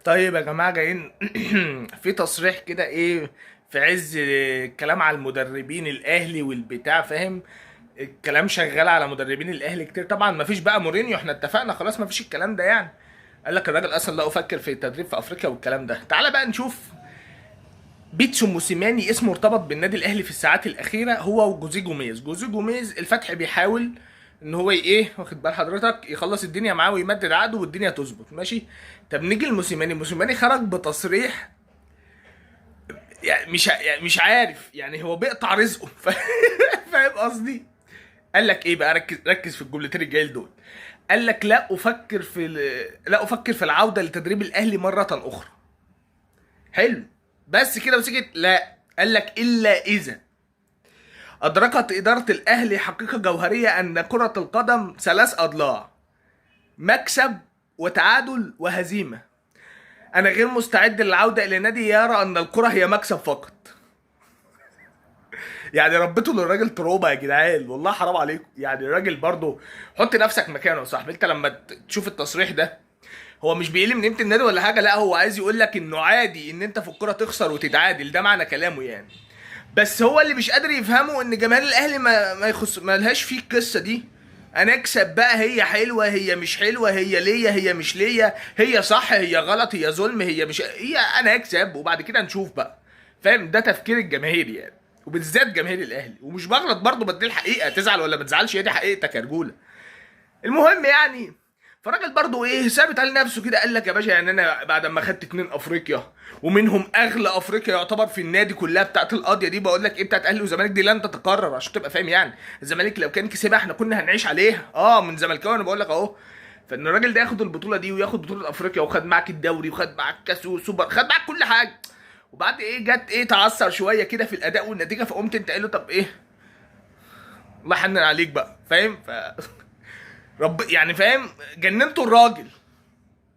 طيب يا جماعة، جايين في تصريح كده ايه في عز الكلام على المدربين الاهلي والبتاع، فاهم؟ الكلام شغال على مدربين الاهلي كتير. طبعا مفيش بقى مورينيو، احنا اتفقنا خلاص مفيش الكلام ده يعني. قال لك الراجل اصلا لا افكر في التدريب في افريقيا والكلام ده. تعال بقى نشوف بيتسو موسيماني، اسمه ارتبط بالنادي الاهلي في الساعات الاخيرة هو وجوزيه جوميز. جوزيه جوميز الفتح بيحاول ان هو ايه، واخد بال حضرتك، يخلص الدنيا معاه ويمدد عقده والدنيا تظبط، ماشي. طب نيجي لموسيماني. موسيماني خرج بتصريح يعني مش عارف، يعني هو بيقطع رزقه. فاهم قصدي؟ قال لك ايه بقى؟ ركز ركز في الجملتين الجايين دول. قال لك لا افكر في العودة لتدريب الاهلي مرة اخرى. حلو، بس كده وسكت؟ لا، قال لك الا اذا ادركت ادارة الاهلي حقيقة جوهرية ان كره القدم ثلاث اضلاع: مكسب وتعادل وهزيمة. انا غير مستعد للعودة الى نادي يرى ان الكره هي مكسب فقط. يعني ربيته للراجل تروبه يا جدعان، والله حرام عليكم. يعني الراجل برضه حط نفسك مكانه يا صاحبي. انت لما تشوف التصريح ده، هو مش بيقل من قيمة النادي ولا حاجه، لا هو عايز يقول لك انه عادي ان انت في الكورة تخسر وتتعادل، ده معنى كلامه يعني. بس هو اللي مش قادر يفهمه ان جماهير الاهلي ما يخص، ما لهاش فيه القصة دي. انا اكسب بقى، هي حلوة هي مش حلوة، هي ليا هي مش ليا، هي صح هي غلط، هي ظلم هي مش هي، انا اكسب وبعد كده نشوف بقى. فاهم؟ ده تفكير الجماهير يعني، وبالذات جماهير الاهلي. ومش بغلط برضه، بدي الحقيقة، تزعل ولا ما تزعلش، هي دي حقيقتك يا رجوله. المهم يعني فالراجل برضه ايه، ثابت على نفسه كده. قال لك يا باشا يعني انا بعد ما خدت 2 افريقيا، ومنهم اغلى افريقيا يعتبر في النادي كلها بتاعت القضية دي، بقول لك ايه، بتاعت اهلي وزمالك دي لن تتكرر، عشان تبقى فاهم يعني. الزمالك لو كان كسبها احنا كنا هنعيش عليها، من زملكاوي انا بقول لك اهو. فان الراجل ده ياخد البطولة دي وياخد بطوله افريقيا، وخد معاك الدوري وخد معاك كاس وسوبر، خد معاك كل حاجة. وبعد ايه جت ايه، تعثر شوية كده في الاداء والنتيجة، فقمت انت قايل له طب ايه، الله يحنن عليك بقى، فاهم؟ رب يعني فاهم، جننتوا الراجل.